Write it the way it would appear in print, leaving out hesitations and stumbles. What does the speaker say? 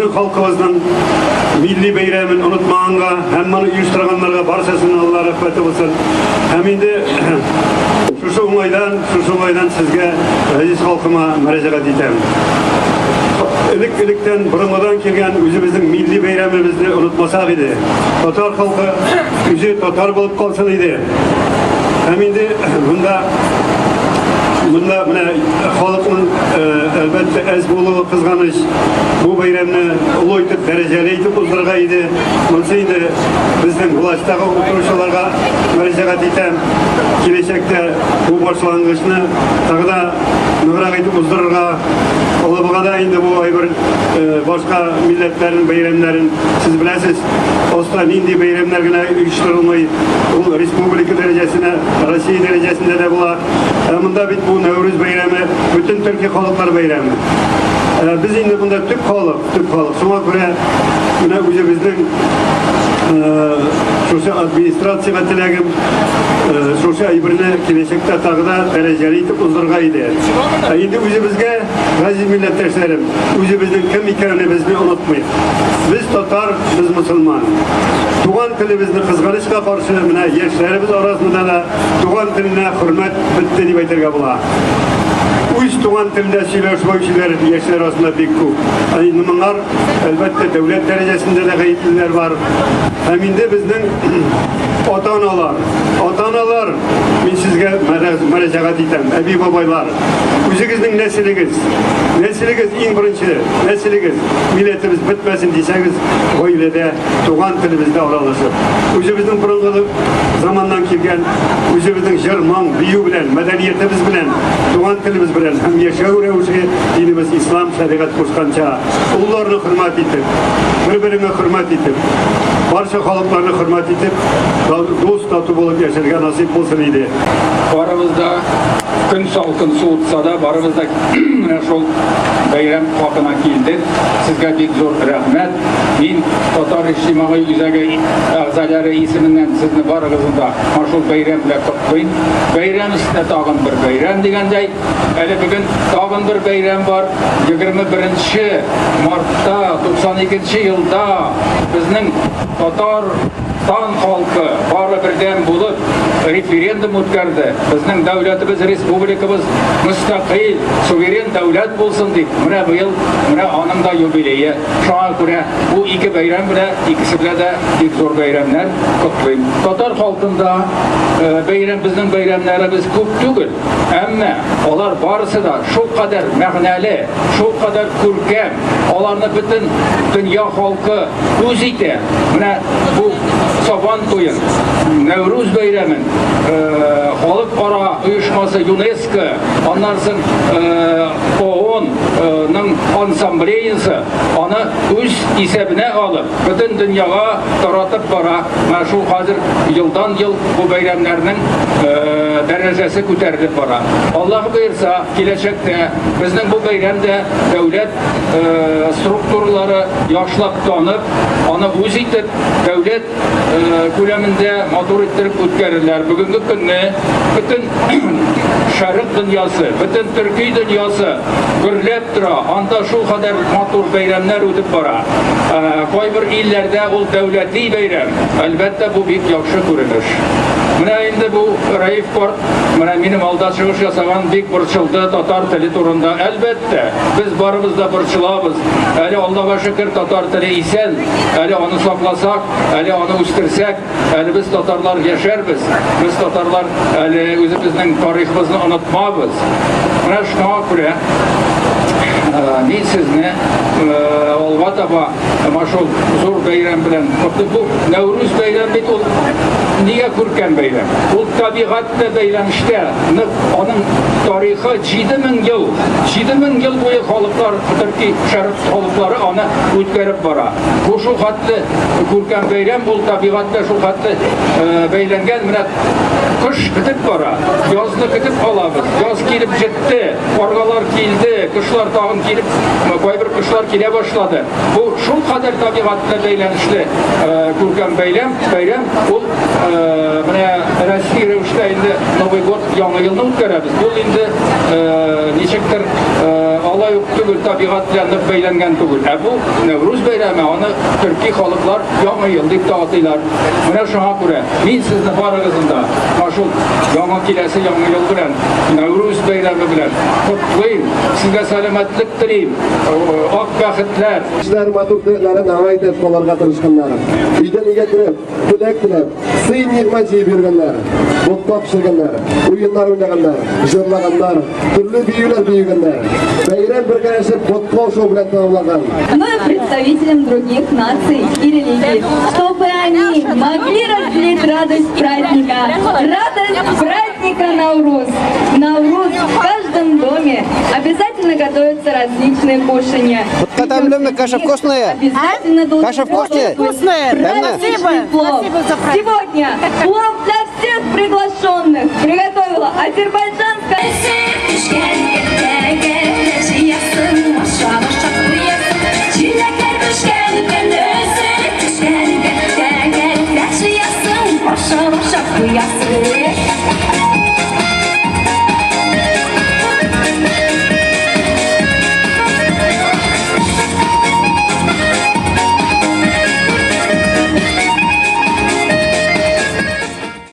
Безнең халкыбызның милли бәйрәмен онытмаганга һәм моны оештырганнарга барчасына Алла рәхмәте булсын. Һәм инде шушы уңайдан, шушы уңайдан сезгә, газиз халкыма мөрәҗәгать итәм. Элек-электән борынгыдан килгән үзебезнең милли бәйрәмебезне онытмасак иде. Татар халкы үзе татар булып калсын иде. Һәм инде монда монда менә халыкның әлбәттә әз булуы кызганыч. Бу бәйрәмне олы итеп, дәрәҗәле итеп уздырырга иде. Монысы инде безнең властьтагы утыручыларга мөрәҗәгать итәм. Киләчәктә бу башлангычны тагы да ныграк итеп уздырырга, Алабугада инде бу әйбер башка милләтләрнең бәйрәмнәрен сез беләсез, Оста нинди бәйрәмнәр генә оештырылмый, ул республика дәрәҗәсенә, Россия дәрәҗәсендә дә була. Ә монда бит бу Нәүрүз бәйрәме, бөтен төрки халыклар бәйрәме. Ә без инде монда төп халык, төп халык. Шуңа күрә менә үзебезнең шушы администрациягә теләгем, шушы әйберне киләчәктә тагы да дәрәҗәле итеп уздырырга иде. Ә инде үзебезгә, газиз милләттәшләрем, үзебезнең кем икәнебезне онытмыйк. Без татар, без мусульман. Туган телебезне кызганычка каршы менә яшьләребез арасында да туган теленә хөрмәт бетте дип әйтергә була. Үз туган телдә сөйләшмәүчеләр яшьләр арасында бик күп. Ә инде моңар, әлбәттә, дәүләт дәрәҗәсендә дә гаеплеләр бар. Һәм инде безнең ата-аналар, ата-аналар, мин сезгә мөрәҗәгать итәм, әби-бабайлар, үзегезнең нәселегез, нәселегез иң беренче, нәселегез, милләтебез бетмәсен дисәгез, гаиләдә туган телебездә аралашып, үзебезнең борынгы заманнан килгән үзебезнең җыр, моң, бию белән, мәдәниятебез белән, туган телебез белән һәм яшәү рәвеше динебез ислам шәригать кушканча, олыларны хөрмәт итеп, бер-береңне хөрмәт итеп, барча халыкларны хөрмәт итеп, дус тату булып яшәргә насыйп булсын иде. Барыбыз да көн салкын суытса да, барыбыз да менә шул бәйрәм хакына килдек. Сезгә бик зур рәхмәт. Мин Татар иҗтимагый үзәге әгъзалары исеменнән сезне барыгызны да менә шул бәйрәм белән котлыйм. Бәйрәм өстенә тагын бер бәйрәм дигәндәй, әле бүген тагын бер бәйрәм бар. 21 мартта 92 елда безнең татар тан халкы бары бердәм булып референдум үткәрде. Безнең дәүләтебез, республикабыз мөстәкыйль, суверен дәүләт булсын дип. Менә быел менә аның да юбилее. Шуңа күрә бу ике бәйрәм белән, икесе белән дә бик зур бәйрәмнәр котлыйм. Татар халкында бәйрәм, безнең бәйрәмнәребез күп түгел, әмма алар барысы да шулкадәр мәгънәле, шулкадәр күркәм, аларны бөтен дөнья халкы үз итә. Менә бу Сабан туен, Нәүрүз бәйрәмен, халыкара оешмасы ЮНЕСКО, аннан соң ООН ның ассамблеясы аны үз исәбенә алып, бөтен дөньяга таратып бара. Менә шул хәзер елдан-ел бу бәйрәмнәрнең дәрәҗәсе күтәрелеп бара. Аллаһ боерса, киләчәктә безнең бу бәйрәм дә дәүләт структуралары яхшылап танып, аны үз итеп, дәүләт күләмендә матур иттереп үткәрерләр. Бүгенге көнне бөтен шәрык дөньясы, бөтен төрки дөньясы гөрләп тора. Анда шул кадәр матур бәйрәмнәр үтеп бара. Кайбер илләрдә ул дәүләти бәйрәм. Әлбәттә, бу бик яхшы күренеш. Менә инде бу Раиф карт, менә минем алда чыгыш ясаган бик борчылды татар теле турында. Әлбәттә, без барыбыз да борчылабыз. Әле Аллага шөкер, татар теле исән. Әле аны сакласак, әле аны үстерсәк, әле без татарлар яшәрбез. Без татарлар әле үзебезнең тарихыбызны онытмабыз. Менә шуңа күрә мин сезне алга таба менә шул зур бәйрәм белән котлыйм. Бу Нәүрүз бәйрәм бит ул нигә күркәм бәйрәм? Ул табигать белән бәйләнештә, нык, аның тарихы 7000 ел, 7000 ел буе халыклар, төрки шәрык халыклары аны үткәреп бара. Бу шул хәтле күркәм бәйрәм, ул табигатькә шул хәтле бәйләнгән. Менә кыш бетеп бара, язны көтеп калабыз. Яз килеп җитте, каргалар килде, кошлар тагын килеп, кайбер кошлар килә башлады. Бу шул кадәр табигатькә бәйләнешле күркәм бәйләм, бәйрәм. Ул менә рәсми рәвештә инде Новый год, Яңа елны үткәрәбез. Ул инде ничектер алай ук түгел, табигать белән нык бәйләнгән түгел. Ә бу Нәүрүз бәйрәме, аны төрки халыклар Яңа ел дип тә атыйлар. Менә шуңа күрә мин сезне барыгызны да менә шул яңа киләсе Яңа ел белән, Нәүрүз бәйрәме белән котлыйм. Сезгә сәламәтлек телим, ак бәхетләр. Кешеләр матур теләкләрен аңа әйтеп калырга тырышканнар. Өйдән өйгә кереп, теләк теләп, сый-нигъмәт җыеп йөргәннәр, ботка пешергәннәр, уеннар уйнаганнар, җырлаганнар, төрле биюләр биегәннәр. Бәйрәм бергәләшеп ботка ашау белән тәмамланган. Но и представителям других наций и религий, чтобы они могли разделить радость праздника. Радость праздника Науруз. Науруз в каждом доме обязательно готовятся различные кушанья. Ботка тәмлеме, каша вкусная? Обязательно должен Каша вкусная? Вкусная. Спасибо. Плов. Спасибо за праздник. Сегодня плов для всех приглашенных приготовила азербайджанская. Төшкән кәртәгә җыясың, аша-аша куясың. Җиләкләр пешкән икән, өзелеп төшкән кәртәгә җыясың, аша-аша куясың.